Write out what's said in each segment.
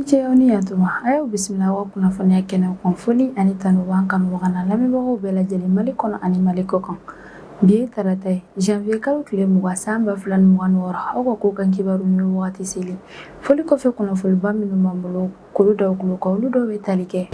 Aw ni ce, aw ni yantuma. A y'aw bisimila aw ka kunnafoniya kɛnɛ kan. Foli ani tanu b'an kanubaga n'a lamɛnbagaw bɛɛ lajɛlen, Mali kɔnɔ ani Mali kɔ kan. Bi ye tarata ye, janvier kalo tile 20, san 2026. Aw ka ko kan kibaru ni wagati seli. Foli kɔfɛ, kunnafoniba minnu b'an bolo k'olu da tulo kan, olu dɔw bɛ tali kɛ: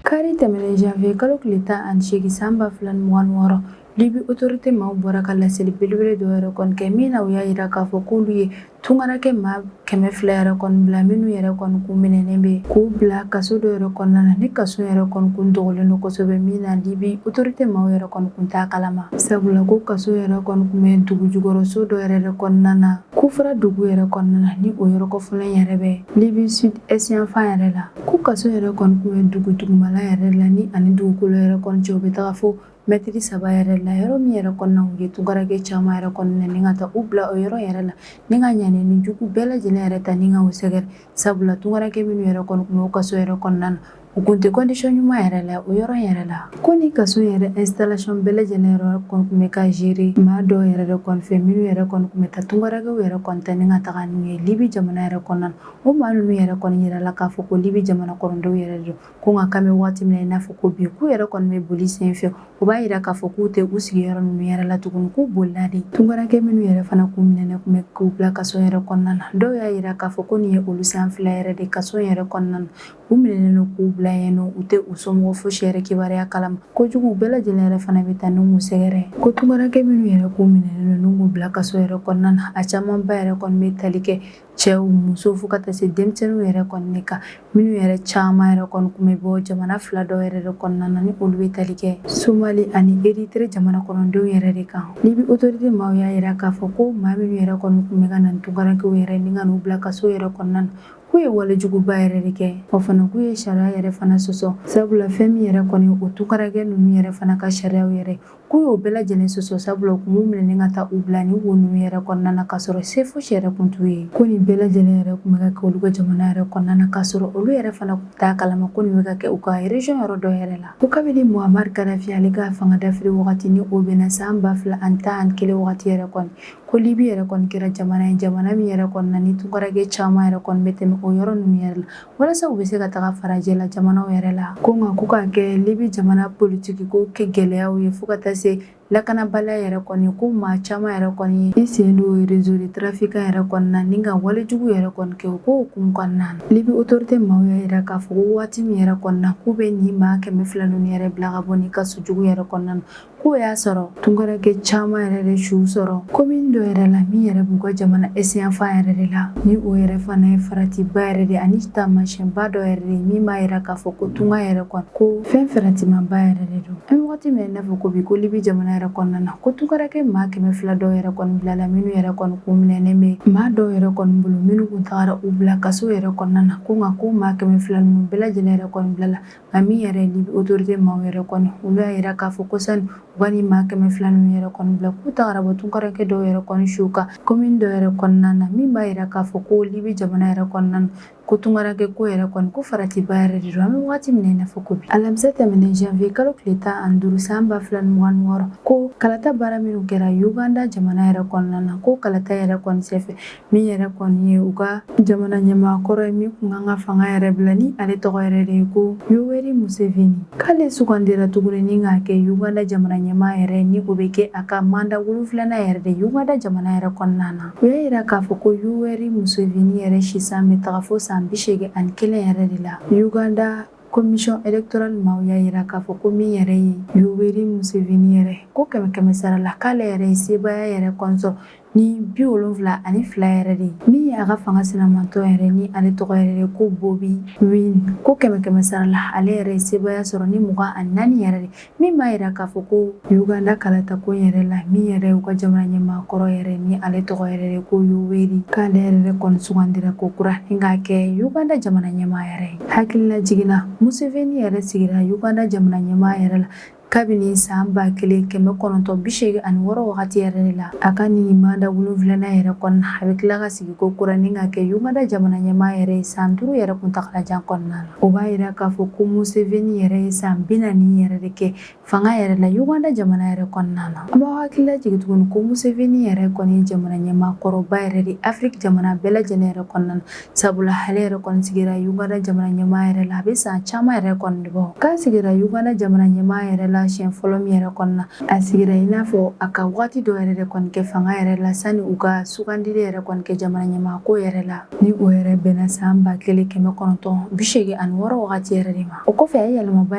kari tɛmɛnen janvier kalo tile 18, san 2026, Libi autorité maaw bɔra ka laseli belebele dɔ yɛrɛ kɔni kɛ, min na u y'a jira k'a fɔ k'olu ye tunkarakɛ maa 200 yɛrɛ kɔni bila, minnu yɛrɛ kɔni kun minɛnen bɛ k'u bila kaso dɔ yɛrɛ kɔnɔna na, ni kaso yɛrɛ kɔni kun dogolen don kosɛbɛ, min na Libi autorité maaw yɛrɛ kɔni kun t'a kalama, sabula ko kaso yɛrɛ kɔni kun bɛ dugu jukɔrɔso dɔ yɛrɛ de kɔnɔna na, Kufra dugu yɛrɛ kɔnɔna na, ni o yɔrɔ kɔfɔlen yɛrɛ bɛ Libi sud est yanfan yɛrɛ la. Ko kaso yɛrɛ kɔni kun bɛ dugu dugumala yɛrɛ la, ni ani dugukolo yɛrɛ kɔni cɛ, u bɛ taga fo mɛtiri 3 yɛrɛ la, yɔrɔ min yɛrɛ kɔnɔna u ye tunkarakɛ caman yɛrɛ kɔni minɛ ni ka taa u bila o yɔrɔ yɛrɛ la, ni ka ɲanini jugu bɛɛ lajɛlen yɛrɛ ta ni ka u sɛgɛrɛ, sabula tunkarakɛ minnu yɛrɛ kɔni kun bɛ o kaso yɛrɛ kɔnɔna na, u kun tɛ condition ɲuman yɛrɛ la o yɔrɔ yɛrɛ la. Ko ni kaso yɛrɛ installation bɛɛ lajɛlen yɛrɛ kɔni kun bɛ ka gérer maa dɔw yɛrɛ de kɔni fɛ, minnu yɛrɛ kɔni kun bɛ taa tunkarakɛw yɛrɛ kɔni ta ni ka taga n'u ye Libi jamana yɛrɛ kɔnɔna na. O maa ninnu yɛrɛ kɔni yirala k'a fɔ ko Libi jamana kɔnɔdenw yɛrɛ don. Ko nka k'an bɛ waati min na i n'a fɔ ko bi, k'u yɛrɛ kɔni bɛ boli sen fɛ, o b'a jira k'a fɔ k'u tɛ u sigiyɔrɔ ninnu yɛrɛ la tuguni, k'u bolila de. Tunkarakɛ minnu yɛrɛ fana kun minɛnen kun bɛ k'u bila kaso yɛrɛ kɔnɔna na, dɔw y'a jira k'a fɔ ko nin ye olu san 2 yɛrɛ de kaso yɛrɛ kɔnɔna na, u minɛnen don k'u bila yen nɔ, u tɛ u somɔgɔ fosi yɛrɛ kibaruya kalama. Kojugu bɛɛ lajɛlen yɛrɛ fana bɛ taa n'u sɛgɛrɛ. Ko tunkarakɛ minnu yɛrɛ kun minɛnen don n'u bila kaso yɛrɛ kɔnɔna na, a camanba yɛrɛ kɔni bɛ tali kɛ cɛw, muso, fo ka taa se denmisɛnninw yɛrɛ kɔni de kan, minnu yɛrɛ caman yɛrɛ kɔni kun bɛ bɔ jamana fila dɔw yɛrɛ de kɔnɔna na, ni olu bɛ tali kɛ Somali ani Eritere jamana kɔnɔdenw yɛrɛ de kan. Libi autorité maaw y'a jira k'a fɔ ko maa minnu yɛrɛ kɔni kun bɛ ka na tunkarakɛw yɛrɛ ni ka n'u bila kaso yɛrɛ kɔnɔna na, k'u ye walejuguba yɛrɛ de kɛ. O fana k'u ye sariya yɛrɛ fana sɔsɔ, sabula fɛn min yɛrɛ kɔni o tunkarakɛ ninnu yɛrɛ fana ka sariyaw yɛrɛ, k'u y'o bɛɛ lajɛlen sɔsɔ, sabula u kun b'u minɛ ni ka taa u bila ni wo ninnu yɛrɛ kɔnɔna na, k'a sɔrɔ se fosi yɛrɛ kun t'u ye. Ko nin bɛɛ lajɛlen yɛrɛ kun bɛ ka kɛ olu ka jamana yɛrɛ kɔnɔna na, k'a sɔrɔ olu yɛrɛ fana kun t'a kalama ko nin bɛ ka kɛ u ka région yɔrɔ dɔ yɛrɛ la. Ko kabini Muammar Kadhafi ale ka fanga dafiri wagati, ni o bɛnna san 2011 wagati yɛrɛ kɔni, ko Libi yɛrɛ kɔni kɛra jamana ye, jamana min yɛrɛ kɔni na ni tunkarakɛ caman yɛrɛ kɔni bɛ tɛmɛ o yɔrɔ ninnu yɛrɛ la walasa u bɛ se ka taga farajɛla jamanaw yɛrɛ la. Ko nka ko k'a kɛ Libi jamana politiki ko kɛ gɛlɛyaw ye, fo ka taa se lakanabaliya yɛrɛ kɔni, ko maa caman yɛrɛ kɔni ye i sen don réseau de trafiquant yɛrɛ kɔni na ni ka walejugu yɛrɛ kɔni kɛ o ko hukumu kɔnɔna na. Libi autorité maaw y'a jira k'a fɔ ko waati min yɛrɛ kɔni na k'u bɛ nin maa 200 ninnu yɛrɛ bila ka bɔ nin kaso jugu yɛrɛ kɔnɔna na, k'o y'a sɔrɔ tunkarakɛ caman yɛrɛ de su sɔrɔ commune dɔ yɛrɛ la, min yɛrɛ b'u ka jamana est yanfan yɛrɛ de la, ni o yɛrɛ fana ye faratiba yɛrɛ de ani taamasiyɛnba dɔ yɛrɛ de, min b'a yira k'a fɔ ko tunga yɛrɛ kɔni ko fɛn faratimaba yɛrɛ de don. An bɛ waati min na i n'a fɔ ko bi, ko Libi jamana yɛrɛ kɔnɔna na, ko tunkarakɛ maa 200 dɔw yɛrɛ kɔni bilala, minnu yɛrɛ kɔni kun minɛnen bɛ maa dɔw yɛrɛ kɔni bolo, minnu kun tagara u bila kaso yɛrɛ kɔnɔna na. Ko nka ko maa 200 ninnu bɛɛ lajɛlen yɛrɛ kɔni bilala, nka min yɛrɛ Libi autorité maaw yɛrɛ kɔni, olu y'a yira k'a fɔ ko sani u ka nin maa 200 ninnu yɛrɛ kɔni bila, k'u tagara bɔ tunkarakɛ dɔw yɛrɛ kɔni su kan commune dɔ yɛrɛ kɔnɔna na, min b'a yira k'a fɔ ko Libi jamana yɛrɛ kɔnɔna na, ko tunkarakɛ ko yɛrɛ kɔni ko faratiba yɛrɛ de don an bɛ waati min na i n'a fɔ ko bi. Alamisa tɛmɛnen janvier kalo tile 15, san 2026, ko kalata baara minnu kɛra Uganda jamana yɛrɛ kɔnɔna na, ko kalata yɛrɛ kɔni senfɛ, min yɛrɛ kɔni ye u ka jamana ɲɛmaa kɔrɔ ye, min kun kan ka fanga yɛrɛ bila, ni ale tɔgɔ yɛrɛ de ye ko Yoweri Museveni, k'ale sugandira tuguni ni k'a kɛ Uganda jamana ɲɛmaa yɛrɛ, ni o bɛ kɛ a ka mandat wolonfilanan yɛrɛ de Uganda jamana yɛrɛ kɔnɔna na. U y'a yira k'a fɔ ko Yoweri Museveni yɛrɛ si san bɛ taga fo san 81 yɛrɛ de la. Uganda commission électorale maaw y'a yira k'a fɔ ko min yɛrɛ ye Yoweri Museveni yɛrɛ, ko kɛmɛ kɛmɛ sara la, k'ale yɛrɛ ye sebaaya yɛrɛ kɔni sɔrɔ ni 72 yɛrɛ de ye. Min ye a ka fanga sinamatɔ yɛrɛ, ni ale tɔgɔ yɛrɛ de ko Bobi Wine, ko kɛmɛ kɛmɛ sara la, ale yɛrɛ ye sebaaya sɔrɔ ni 24 yɛrɛ de, min b'a yira k'a fɔ ko Uganda kalata ko yɛrɛ la, min yɛrɛ u ka jamana ɲɛmaa kɔrɔ yɛrɛ, ni ale tɔgɔ yɛrɛ de ko Yoweri, k'ale yɛrɛ de kɔni sugandira ko kura ni k'a kɛ Uganda jamana ɲɛmaa yɛrɛ ye. Hakilila jiginna, Museveni yɛrɛ sigira Uganda jamana ɲɛmaa yɛrɛ la. Kabini san 1986 wagati yɛrɛ de la, a ka nin manda 7nan yɛrɛ kɔnɔna, a bɛ tila ka sigi ko kura ni ka kɛ Uganda jamana ɲɛmaa yɛrɛ ye san 5 yɛrɛ kuntagalajan kɔnɔna na. O b'a jira k'a fɔ ko Museveni yɛrɛ ye san 40 yɛrɛ de kɛ fanga yɛrɛ la Uganda jamana yɛrɛ kɔnɔna na. An b'aw hakili lajigin tuguni ko Museveni yɛrɛ kɔni ye jamana ɲɛmaa kɔrɔba yɛrɛ de Afrique jamana bɛɛ lajɛlen yɛrɛ kɔnɔna na. Sabula ale yɛrɛ kɔni sigira Uganda jamana ɲɛmaa yɛrɛ la, a bɛ san caman yɛrɛ kɔni de bɔ. K'a sigira Uganda jamana ɲɛmaa yɛrɛ la siɲɛ fɔlɔ min yɛrɛ kɔnɔna, a sigira i n'a fɔ a ka waati dɔ yɛrɛ de kɔni kɛ fanga yɛrɛ la sani u ka sugandili yɛrɛ kɔni kɛ jamana ɲɛmaa ko yɛrɛ la. Ni o yɛrɛ bɛnna san 1986 wagati yɛrɛ de ma. O kɔfɛ, a ye yɛlɛmaba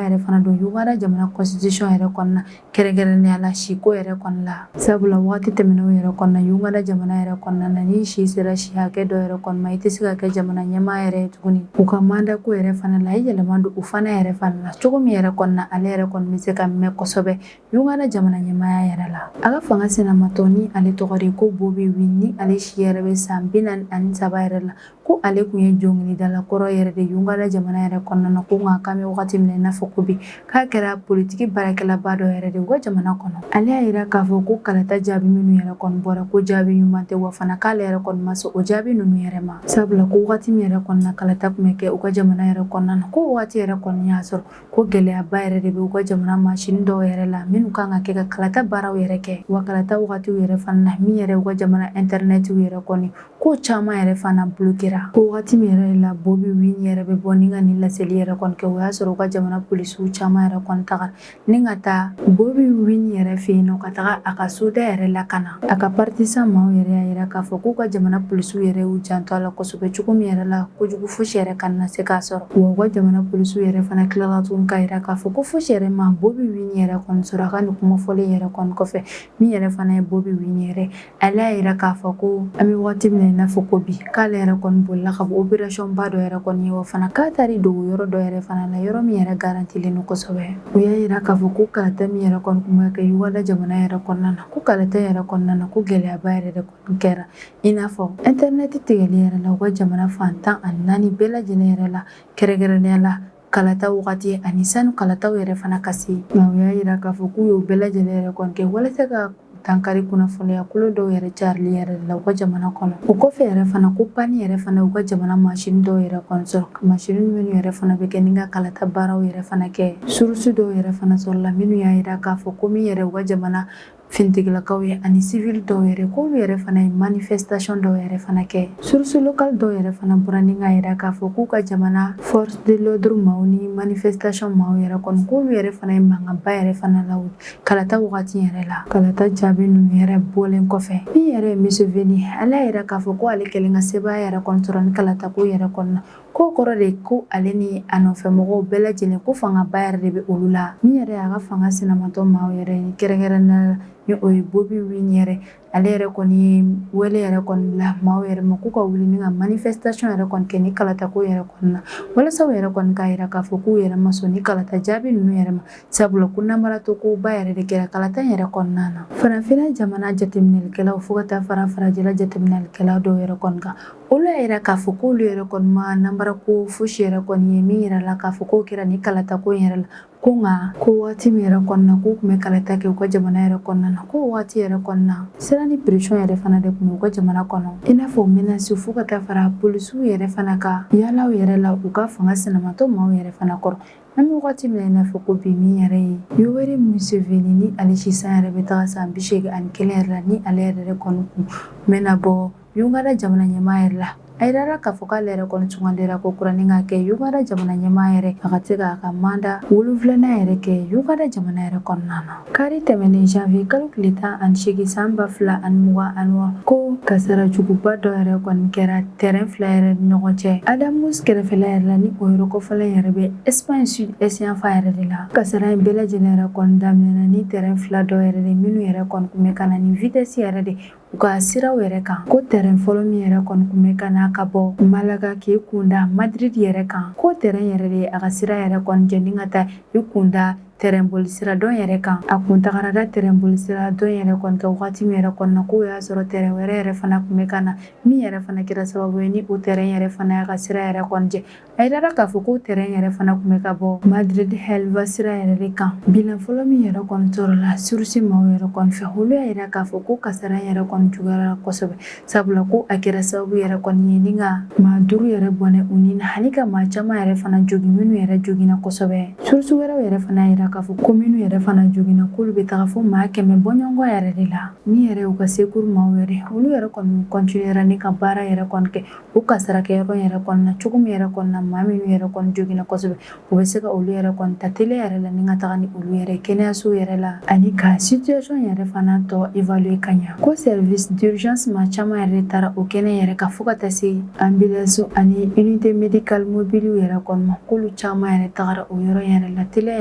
yɛrɛ fana don Uganda jamana constitution yɛrɛ kɔnɔna, kɛrɛnkɛrɛnnenya la siko yɛrɛ kɔni la. Sabula waati tɛmɛnenw yɛrɛ kɔnɔna, Uganda jamana yɛrɛ kɔnɔna na, ni si sera si hakɛ dɔ yɛrɛ kɔni ma, i tɛ se ka kɛ jamana ɲɛmaa yɛrɛ ye tuguni. U ka manda ko yɛrɛ fana la, a ye yɛlɛma don o fana yɛrɛ fana la cogo min yɛrɛ kɔnɔna, ale yɛrɛ kɔni bɛ se ka mɛn kosɛbɛ Uganda jamana ɲɛmaaya yɛrɛ la. A ka fanga sinamatɔ ni ale tɔgɔ de ko Bobi Wine, ni ale si yɛrɛ bɛ san 43 yɛrɛ la, ko ale tun ye dɔnkilidala kɔrɔ yɛrɛ de Uganda jamana yɛrɛ kɔnɔna na. Ko nka k'an bɛ wagati min na i n'a fɔ ko bi, k'a kɛra politiki baarakɛlaba dɔ yɛrɛ de u ka jamana kɔnɔ. Ale y'a jira k'a fɔ ko kalata jaabi minnu yɛrɛ kɔni bɔra, ko jaabi ɲuman tɛ, wa fana k'ale yɛrɛ kɔni ma sɔn o jaabi ninnu yɛrɛ ma. Sabula ko wagati min yɛrɛ kɔnɔna kalata tun bɛ kɛ u ka jamana yɛrɛ kɔnɔna na, ko wagati yɛrɛ kɔni y'a sɔrɔ ko gɛlɛyaba yɛrɛ de bɛ u ka jamana masini dɔw yɛrɛ la minnu kan ka kɛ ka kalata baaraw yɛrɛ kɛ. Wa kalata wagatiw yɛrɛ fana na, min yɛrɛ u ka jamana intɛrɛnɛtiw yɛrɛ kɔni, ko caman yɛrɛ fana bloquera. Ko wagati min yɛrɛ la Bobi Wine yɛrɛ bɛ bɔ ni ka nin laseli yɛrɛ kɔni kɛ, o y'a sɔrɔ u ka jamana polisiw caman yɛrɛ kɔni taga ni ka taa Bobi Wine yɛrɛ fɛ yen nɔ, ka taga a ka soda yɛrɛ lakana. A ka partisan maaw yɛrɛ y'a jira k'a fɔ k'u ka jamana polisiw yɛrɛ y'u janto a la kosɛbɛ cogo min yɛrɛ la, kojugu fosi yɛrɛ kana se k'a sɔrɔ. Wa u ka jamana polisiw yɛrɛ fana tilala tuguni k'a jira k'a fɔ ko fosi yɛrɛ ma Bobi Wine yɛrɛ kɔni sɔrɔ a ka nin kuma fɔlen yɛrɛ kɔni kɔfɛ. Min yɛrɛ fana ye Bobi Wine yɛrɛ, ale y'a jira k'a fɔ ko an bɛ waati min na i n'a fɔ ko bi, k'ale yɛrɛ kɔni bolila ka bɔ opération ba dɔ yɛrɛ kɔni ye, wa fana k'a taar'i dogo yɔrɔ dɔ yɛrɛ fana la, yɔrɔ min yɛrɛ garantilen don kosɛbɛ. U y'a jira k'a fɔ ko kalata min yɛrɛ kɔni tun bɛ kɛ Uganda jamana yɛrɛ kɔnɔna na, ko kalata yɛrɛ kɔnɔna na, ko gɛlɛyaba yɛrɛ de kɔni kɛra, i n'a fɔ intɛrɛnɛti tigɛli yɛrɛ la u ka jamana fan 14 bɛɛ lajɛlen yɛrɛ la, kɛrɛnkɛrɛnnenya la kalata wagati ani sani kalataw yɛrɛ fana ka se. Nka u y'a jira k'a fɔ k'u y'o bɛɛ lajɛlen yɛrɛ kɔni kɛ walasa ka dankari kunnafoniya kolon dɔw yɛrɛ carili yɛrɛ de la u ka jamana kɔnɔ. O kɔfɛ yɛrɛ fana, ko panne yɛrɛ fana u ka jamana masini dɔw yɛrɛ kɔni sɔrɔ, masini minnu yɛrɛ fana bɛ kɛ ni ka kalata baaraw yɛrɛ fana kɛ. Source dɔw yɛrɛ fana sɔrɔla minnu y'a jira k'a fɔ ko min yɛrɛ u ka jamana finitigilakaw ye ani civil dɔw yɛrɛ, k'olu yɛrɛ fana ye manifestation dɔw yɛrɛ fana kɛ. Source locale dɔw yɛrɛ fana bɔra ni k'a jira k'a fɔ k'u ka jamana force de l'ordre maaw ni manifestation maaw yɛrɛ kɔni, k'olu yɛrɛ fana ye mankanba yɛrɛ fana lawuli kalata wagati yɛrɛ la. Kalata jaabi ninnu yɛrɛ bɔlen kɔfɛ, min yɛrɛ ye Museveni, ale y'a jira k'a fɔ ko ale kɛlen ka sebaaya yɛrɛ kɔni sɔrɔ ni kalata ko yɛrɛ kɔnɔna, k'o kɔrɔ de ko ale ni a nɔfɛmɔgɔw bɛɛ lajɛlen, ko fangaba yɛrɛ de bɛ olu la. Min yɛrɛ y'a ka fanga sinamatɔ maaw yɛrɛ ye, kɛrɛnkɛrɛnnenya la ni o ye Bobi Wine yɛrɛ, ale yɛrɛ kɔni ye wele yɛrɛ kɔni bila maaw yɛrɛ ma k'u ka wuli ni ka manifestation yɛrɛ kɔni kɛ ni kalata ko yɛrɛ kɔnɔna, walasa u yɛrɛ kɔni k'a jira k'a fɔ k'u yɛrɛ ma sɔn ni kalata jaabi ninnu yɛrɛ ma, sabula ko namaratɔ koba yɛrɛ de kɛra kalata yɛrɛ kɔnɔna na. Farafinna jamana jateminɛlikɛlaw fo ka taa fara farajɛla jateminɛlikɛlaw dɔw yɛrɛ kɔni kan, olu y'a jira k'a fɔ k'olu yɛrɛ kɔni ma namara ko fosi yɛrɛ kɔni ye min yira la k'a fɔ k'o kɛra ni kalata ko yɛrɛ la. Ko nka ko waati min yɛrɛ kɔnɔna k'u tun bɛ kalata kɛ u ka jamana yɛrɛ kɔnɔna na, ko waati yɛrɛ kɔnɔna siran ni pression yɛrɛ fana de tun bɛ u ka jamana kɔnɔ, i n'a fɔ menace fo ka taa fara polisiw yɛrɛ fana ka yaalaw yɛrɛ la u ka fanga sinamatɔ maaw yɛrɛ fana kɔrɔ. An bɛ wagati min na i n'a fɔ ko bi, min yɛrɛ ye Yoweri Museveni, ni ale sisan yɛrɛ bɛ taga san 81 yɛrɛ la, ni ale yɛrɛ de kɔni kun bɛna bɔ Uganda jamana ɲɛmaa yɛrɛ la, a yirala k'a fɔ k'ale yɛrɛ kɔni sugandira ko kura ni ka kɛ Uganda jamana ɲɛmaa yɛrɛ, a ka se k'a ka manda 7nan yɛrɛ kɛ Uganda jamana yɛrɛ kɔnɔna na. Kari tɛmɛnen janvier kalo tile 18 san 2026, ko kasara juguba dɔ yɛrɛ kɔni kɛra tɛrɛn fila yɛrɛ ni ɲɔgɔn cɛ Adamuz kɛrɛfɛla yɛrɛ la, ni o yɔrɔ kofɔlen yɛrɛ bɛ Espagne sud est yanfan yɛrɛ de la. Kasara in bɛɛ lajɛlen yɛrɛ kɔni daminɛna ni tɛrɛn fila dɔ yɛrɛ de minnu yɛrɛ kɔni tun bɛ ka na ni vitesse yɛrɛ de u ka siraw yɛrɛ kan. Ko tɛrɛn fɔlɔ min yɛrɛ kɔni tun bɛ ka na ka bɔ Malaga k'i kunda Madrid yɛrɛ kan, ko tɛrɛn yɛrɛ de a ka sira yɛrɛ kɔni jɛ ni ka taa i kunda tɛrɛn boli sira dɔ yɛrɛ kan. A kun tagara da tɛrɛn boli sira dɔ yɛrɛ kɔni kan wagati min yɛrɛ kɔnɔna, k'o y'a sɔrɔ tɛrɛn wɛrɛ yɛrɛ fana tun bɛ ka na, min yɛrɛ fana kɛra sababu ye ni o tɛrɛn yɛrɛ fana y'a ka sira yɛrɛ kɔni jɛ. A yirara k'a fɔ ko tɛrɛn yɛrɛ fana tun bɛ ka bɔ Madrid Huelva sira yɛrɛ de kan. Bilan fɔlɔ min yɛrɛ kɔni sɔrɔla source maaw yɛrɛ kɔni fɛ, olu y'a yira k'a fɔ ko kasara yɛrɛ kɔni juguyara kosɛbɛ, sabula ko a kɛra sababu yɛrɛ kɔni ye ni ka maa 5 yɛrɛ bɔnɛ u ni na, ani ka maa caman yɛrɛ fana jogin, minnu yɛrɛ joginna kosɛbɛ. Source wɛrɛw yɛrɛ fana y'a yira k'a fɔ ko minnu yɛrɛ fana joginna, k'olu bɛ taga fo maa 100 bɔɲɔgɔn yɛrɛ de la. Min yɛrɛ u ka secours maaw yɛrɛ, olu yɛrɛ kɔni continuera ni ka baara yɛrɛ kɔni kɛ o kasarakɛyɔrɔ yɛrɛ kɔnɔna, cogo min yɛrɛ kɔnɔna, maa minnu yɛrɛ kɔni joginna kosɛbɛ, u bɛ se ka olu yɛrɛ kɔni ta teliya yɛrɛ la ni ka taga ni olu yɛrɛ kɛnɛyaso yɛrɛ la, ani ka situation yɛrɛ fana tɔ évaluer ka ɲa. Ko service d'urgence maa caman yɛrɛ taara o kɛnɛ yɛrɛ kan, fo ka taa se ambulance ani unité médicale mobile yɛrɛ kɔni ma, k'olu caman yɛrɛ tagara o yɔrɔ yɛrɛ la teliya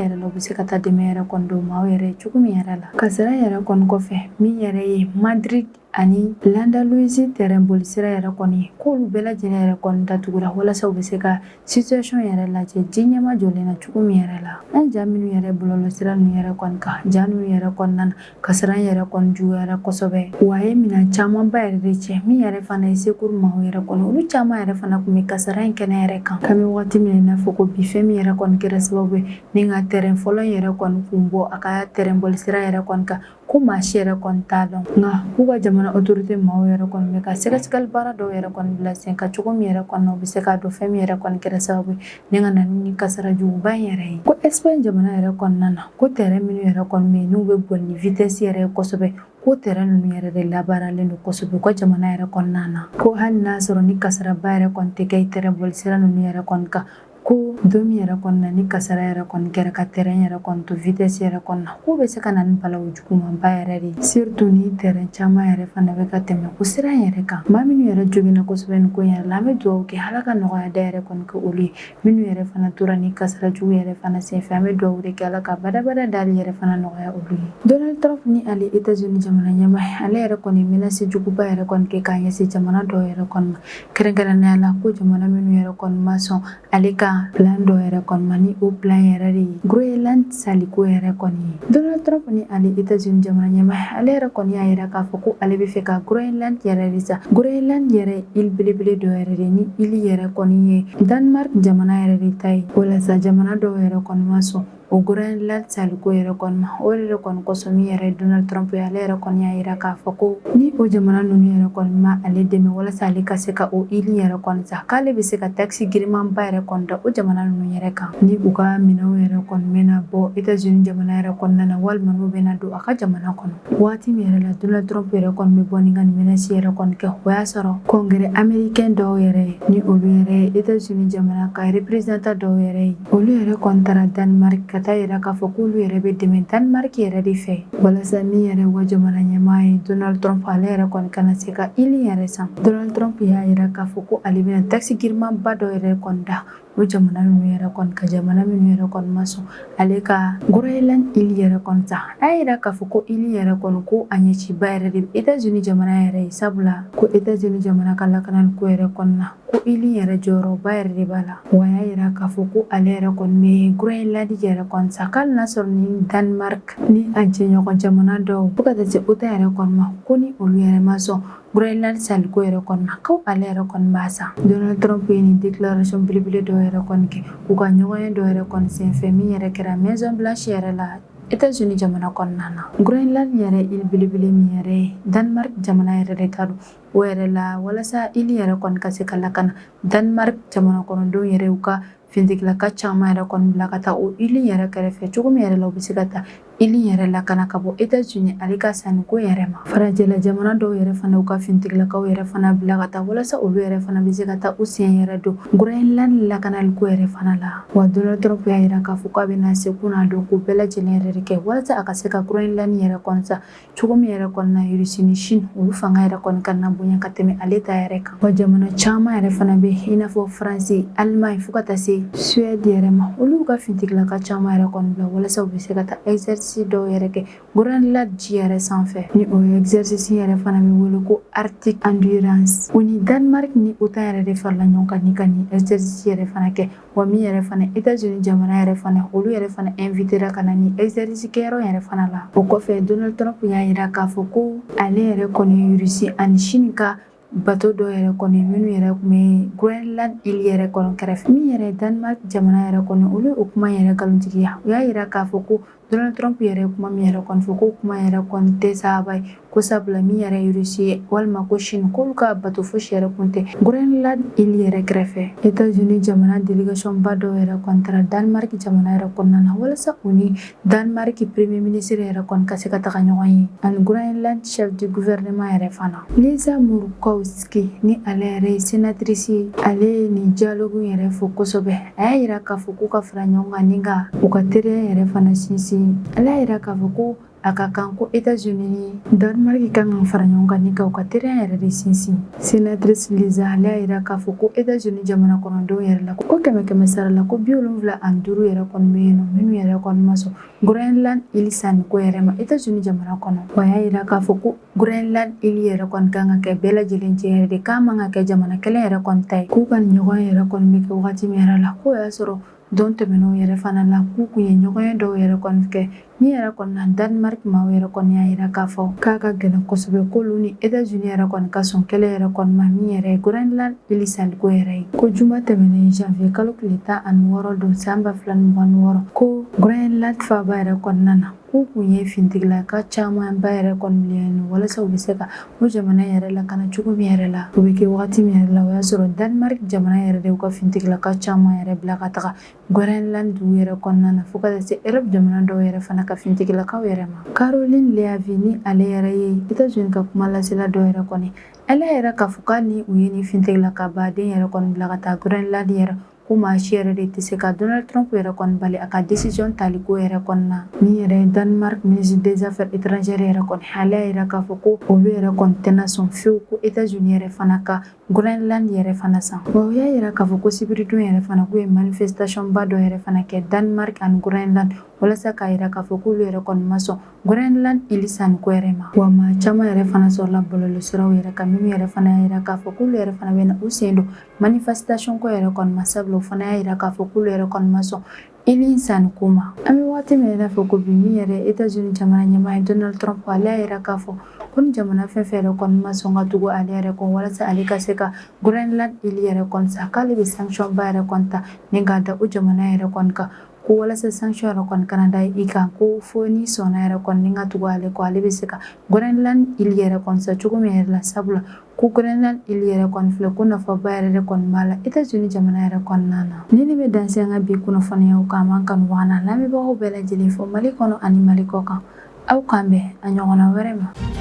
yɛrɛ la, u bɛ se ka taa dɛmɛ yɛrɛ kɔni don maaw yɛrɛ cogo min yɛrɛ la. Kasara yɛrɛ kɔni kɔfɛ, min yɛrɛ ye Madrid ani l'Andalousie tɛrɛn boli sira yɛrɛ kɔni, k'olu bɛɛ lajɛlen yɛrɛ kɔni datugura walasa u bɛ se ka situation yɛrɛ lajɛ ji ɲɛma jɔlen na cogo min yɛrɛ la. An ja minnu yɛrɛ bɔlɔlɔ sira ninnu yɛrɛ kɔni kan, ja ninnu yɛrɛ kɔnɔna na, kasara yɛrɛ kɔni juguyara kosɛbɛ, wa a ye minɛn camanba yɛrɛ de cɛn. Min yɛrɛ fana ye secours maaw yɛrɛ kɔni, olu caman yɛrɛ fana tun bɛ kasara in kɛnɛ yɛrɛ kan. K'an bɛ waati min na i n'a fɔ ko bi, fɛn min yɛrɛ kɔni kɛra sababu ye ni ka tɛrɛn fɔlɔ yɛrɛ kɔni kun bɔ a ka tɛrɛn boli sira yɛrɛ kɔni kan, ko maa si yɛrɛ kɔni t'a dɔn. Nka k'u ka jamana autorité maaw yɛrɛ kɔni bɛ ka sɛgɛsɛgɛli baara dɔw yɛrɛ kɔni bila sen kan, cogo min yɛrɛ kɔni na u bɛ se k'a dɔn fɛn min yɛrɛ kɔni kɛra sababu ye ni ka na ni kasara juguba in yɛrɛ ye. Ko Espagne jamana yɛrɛ kɔnɔna na, ko tɛrɛn minnu yɛrɛ kɔni bɛ yen n'u bɛ boli ni vitesse yɛrɛ ye kosɛbɛ, ko tɛrɛn ninnu yɛrɛ de labaaralen don kosɛbɛ u ka jamana yɛrɛ kɔnɔna na. Ko hali n'a sɔrɔ ni kasaraba yɛrɛ kɔni tɛ kɛ tɛrɛn boli sira ninnu yɛrɛ kɔni kan, ko don min yɛrɛ kɔni na ni kasara yɛrɛ kɔni kɛra ka tɛrɛn yɛrɛ kɔni to vitesse yɛrɛ kɔni na, k'o bɛ se ka na ni balawu jugumanba yɛrɛ de ye, surtout ni tɛrɛn caman yɛrɛ fana bɛ ka tɛmɛ o sira yɛrɛ kan. Maa minnu yɛrɛ joginna kosɛbɛ nin ko yɛrɛ la, an bɛ dugawu kɛ Ala ka nɔgɔya da yɛrɛ kɔni kɛ olu ye. Minnu yɛrɛ fana tora ni kasara jugu yɛrɛ fana senfɛ, an bɛ dugawu de kɛ Ala ka badabada dali yɛrɛ fana nɔgɔya olu ye. Donald Trump ni ale États-Unis jamana ɲɛmaa, ale yɛrɛ kɔni menace juguba yɛrɛ kɔni kɛ k'a ɲɛsin jamana dɔw yɛrɛ kɔni ma, kɛrɛnkɛrɛnnenya la ko jamana minnu yɛrɛ kɔni ma sɔn ale ka plan dɔ yɛrɛ kɔni ma, ni o plan yɛrɛ de ye Groenland saliko yɛrɛ kɔni ye. Donald Trump ni ale États-Unis jamana ɲɛmaa, ale yɛrɛ kɔni y'a yira k'a fɔ ko ale bɛ fɛ ka Groenland yɛrɛ de san. Groenland yɛrɛ île belebele dɔ yɛrɛ de ni île yɛrɛ kɔni ye Danemark jamana yɛrɛ de ta ye. O la sa, jamana dɔw yɛrɛ kɔni ma sɔn o Groenland saliko yɛrɛ kɔni ma. O de kɔni kosɔn, min yɛrɛ Donald Trump ye, ale yɛrɛ kɔni y'a yira k'a fɔ ko ni o jamana ninnu yɛrɛ kɔni ma ale dɛmɛ walasa ale ka se ka o île yɛrɛ kɔni san, k'ale bɛ se ka taxe girimanba yɛrɛ kɔni da o jamana ninnu yɛrɛ kan, ni u ka minɛnw yɛrɛ kɔni bɛna bɔ États-Unis jamana yɛrɛ kɔnɔna na, walima n'u bɛna don a ka jamana kɔnɔ. Waati min yɛrɛ la Donald Trump yɛrɛ kɔni bɛ bɔ ni ka nin menace yɛrɛ kɔni kɛ, o y'a sɔrɔ congrès américain dɔw yɛrɛ, ni olu yɛrɛ ye États-Unis jamana ka représentant dɔw yɛrɛ ye, olu yɛrɛ kɔni taara Danemark ka taa yira k'a fɔ k'olu yɛrɛ bɛ dɛmɛ Danemark yɛrɛ de fɛ, walasa min yɛrɛ wa jamana ɲɛmaa ye Donald Trump, ale yɛrɛ kɔni kana se ka île yɛrɛ san. Donald Trump y'a yira k'a fɔ ko ale bɛna taxe girimanba dɔ yɛrɛ kɔni da o jamana ninnu yɛrɛ kɔni ka, jamana minnu yɛrɛ kɔni ma sɔn ale ka Groenland île yɛrɛ kɔni san. A y'a yira k'a fɔ ko île yɛrɛ kɔni, ko a ɲɛciba yɛrɛ de bɛ États-Unis jamana yɛrɛ ye, sabula ko États-Unis jamana ka lakanali ko yɛrɛ kɔni na, ko île yɛrɛ jɔyɔrɔba yɛrɛ de b'a la. Wa a y'a yira k'a fɔ ko ale yɛrɛ kɔni bɛ Groenland yɛrɛ kɔni san, k'ale n'a sɔrɔ ni Danemark ni a jɛɲɔgɔn jamana dɔw, fo ka taa se OTAN yɛrɛ kɔni ma, ko ni olu yɛrɛ ma sɔn Groenland saliko yɛrɛ kɔni ma, ko ale yɛrɛ kɔni b'a san. Donald Trump ye nin déclaration belebele dɔw yɛrɛ kɔni kɛ u ka ɲɔgɔnye dɔw yɛrɛ kɔni senfɛ, min yɛrɛ kɛra Maison Blanche yɛrɛ la, États-Unis jamana kɔnɔna na. Groenland yɛrɛ île belebele min yɛrɛ ye Danemark jamana yɛrɛ de ta don. O yɛrɛ la, walasa île yɛrɛ kɔni ka se ka lakana, Danemark jamana kɔnɔdenw yɛrɛ u ka finitigilaka caman yɛrɛ kɔni bila ka taa o île yɛrɛ kɛrɛfɛ, cogo min yɛrɛ la u bɛ se ka taa île yɛrɛ lakana ka bɔ États-Unis ale ka sanniko yɛrɛ ma. Farajɛla jamana dɔw yɛrɛ fana u ka finitigilakaw yɛrɛ fana bila ka taa, walasa olu yɛrɛ fana bɛ se ka taa u sen yɛrɛ don Groenland lakanaliko yɛrɛ fana la. Wa Donald Trump y'a yira k'a fɔ k'a bɛna se ko n'a dɔn ko bɛɛ lajɛlen yɛrɛ de kɛ walasa a ka se ka Groenland yɛrɛ kɔni san, cogo min yɛrɛ kɔnɔna Russie ni Chine olu fanga yɛrɛ kɔni ka na bonya ka tɛmɛ ale ta yɛrɛ kan. Wa jamana caman yɛrɛ fana bɛ i n'a fɔ Faransi, Allemagne, fo ka taa se Suède yɛrɛ ma, olu ka finitigilaka caman yɛrɛ kɔni bila walasa u bɛ se ka taa exercice exercice dɔw yɛrɛ kɛ Groenland ji yɛrɛ sanfɛ. Ni o ye exercice yɛrɛ fana bɛ wele ko Arctic Endurance. U ni Danemark ni OTAN yɛrɛ de farala ɲɔgɔn kan ni ka nin exercice yɛrɛ fana kɛ. Wa min yɛrɛ fana États-Unis jamana yɛrɛ fana, olu yɛrɛ fana invitera ka na nin exercice kɛyɔrɔ yɛrɛ fana la. O kɔfɛ, Donald Trump y'a jira k'a fɔ ko ale yɛrɛ kɔni ye Russie ani Chine ka bateau dɔw yɛrɛ kɔni minnu yɛrɛ tun bɛ Groenland île yɛrɛ kɔnɔ kɛrɛfɛ. Min yɛrɛ ye Danemark jamana yɛrɛ kɔni, olu o kuma yɛrɛ nkalontigiya. U y'a jira k'a fɔ ko Donald Trump yɛrɛ kuma min yɛrɛ kɔni fɔ, ko kuma yɛrɛ kɔni tɛ saba ye, ko sabula min yɛrɛ ye Russie ye walima ko Chine, k'olu ka bateau fosi yɛrɛ kun tɛ Groenland île yɛrɛ kɛrɛfɛ. États-Unis jamana délégation ba dɔw yɛrɛ kɔni taara Danemark jamana yɛrɛ kɔnɔna na walasa u ni Danemark premier ministre yɛrɛ kɔni ka se ka taga ɲɔgɔn ye, ani Groenland chef du gouvernement yɛrɛ fana. Lisa Murkowski, ni ale yɛrɛ ye sénatrice ye, ale ye nin dialogue yɛrɛ fo kosɛbɛ. A y'a jira k'a fɔ k'u ka fara ɲɔgɔn kan ni ka u ka teriya yɛrɛ fana sinsin. Ale y'a jira k'a fɔ ko a ka kan ko États-Unis ni Danemark kan ka fara ɲɔgɔn kan ni ka u ka teriya yɛrɛ de sinsin. Sénatrice Lisa, ale y'a jira k'a fɔ ko États-Unis jamana kɔnɔdenw yɛrɛ la, ko kɛmɛ kɛmɛ sara la, ko 75 yɛrɛ kɔni bɛ yen nɔ minnu yɛrɛ kɔni ma sɔn Groenland île sanni ko yɛrɛ ma États-Unis jamana kɔnɔ. Wa y'a jira k'a fɔ ko Groenland île yɛrɛ kɔni kan ka kɛ bɛɛ lajɛlen jɛ yɛrɛ de, k'a man ka kɛ jamana kelen yɛrɛ kɔni ta ye. K'u ka nin ɲɔgɔn yɛrɛ kɔni bɛ kɛ wagati min yɛrɛ la, k'o y'a sɔrɔ don tɛmɛnenw yɛrɛ fana la, k'u kun ye ɲɔgɔn ye dɔw yɛrɛ kɔni kɛ min yɛrɛ kɔni na, Danemark maaw yɛrɛ kɔni y'a jira k'a fɔ k'a ka gɛlɛn kosɛbɛ k'olu ni États-Unis yɛrɛ kɔni ka sɔn kɛlɛ yɛrɛ kɔni ma min yɛrɛ ye Groenland île sanni ko yɛrɛ ye. Ko juma tɛmɛnen, janvier kalo tile 16 don san 2026, ko Groenland faaba yɛrɛ kɔnɔna na, k'u kun ye finitigilaka camanba yɛrɛ kɔni bila yen walasa u bɛ se ka o jamana yɛrɛ lakana cogo min yɛrɛ la. O bɛ kɛ wagati min yɛrɛ la, o y'a sɔrɔ Danemark jamana yɛrɛ de y'u ka finitigilaka caman yɛrɛ bila ka taga Groenland dugu yɛrɛ kɔnɔna na, fo ka taa se Europe jamana dɔw yɛrɛ fana ka finitigilakaw yɛrɛ ma. Karoline Leavitt, ni ale yɛrɛ ye États-Unis ka kuma lasela dɔw yɛrɛ kɔni, ale yɛrɛ k'a fɔ k'a ni u ye nin finitigilaka baden yɛrɛ kɔni bila ka taa Groenland yɛrɛ, ko maa si yɛrɛ de tɛ se ka Donald Trump yɛrɛ kɔni bali a ka décision tali ko yɛrɛ kɔni na. Min yɛrɛ ye Danemark ministre des affaires étrangères yɛrɛ kɔni, ale y'a jira k'a fɔ ko olu yɛrɛ kɔni tɛna sɔn fiyewu ko États-Unis yɛrɛ fana ka Groenland yɛrɛ fana san. Wa u y'a jira k'a fɔ ko sibiridon yɛrɛ fana, k'u ye manifestation ba dɔ yɛrɛ fana kɛ Danemark ani Groenland walasa k'a jira k'a fɔ k'olu yɛrɛ kɔni ma sɔn Groenland île sanni ko yɛrɛ ma. Wa maa caman yɛrɛ fana sɔrɔla bɔlɔlɔsiraw yɛrɛ kan minnu yɛrɛ fana y'a jira k'a fɔ k'olu yɛrɛ fana bɛna u sen don manifestation ko yɛrɛ kɔni ma, sabula o fana y'a jira k'a fɔ k'olu yɛrɛ kɔni ma sɔn île sanni ko ma. An bɛ waati min na i n'a fɔ ko bi, min yɛrɛ États-Unis jamana ɲɛmaa ye Donald Trump, ale y'a jira k'a fɔ ko ni jamana fɛn fɛn yɛrɛ kɔni ma sɔn ka tugu ale yɛrɛ kɔ walasa ale ka se ka Groenland île yɛrɛ kɔni san, k'ale bɛ sanction ba yɛrɛ kɔni ta ni k'a da o jamana yɛrɛ kɔni kan, ko walasa sanction yɛrɛ kɔni kana da i kan, ko fo n'i sɔnna yɛrɛ kɔni ni ka tugu ale kɔ, ale bɛ se ka Groenland île yɛrɛ kɔni san cogo min yɛrɛ la, sabula ko Groenland île yɛrɛ kɔni filɛ, ko nafaba yɛrɛ de kɔni b'a la États-Unis jamana yɛrɛ kɔnɔna na. Ni ne bɛ dan se an ka bi kunnafoniyaw kan, an b'an kanubaga n'an lamɛnbagaw bɛɛ lajɛlen fo Mali kɔnɔ ani Mali kɔ kan. Aw k'an bɛn a ɲɔgɔnna wɛrɛ ma.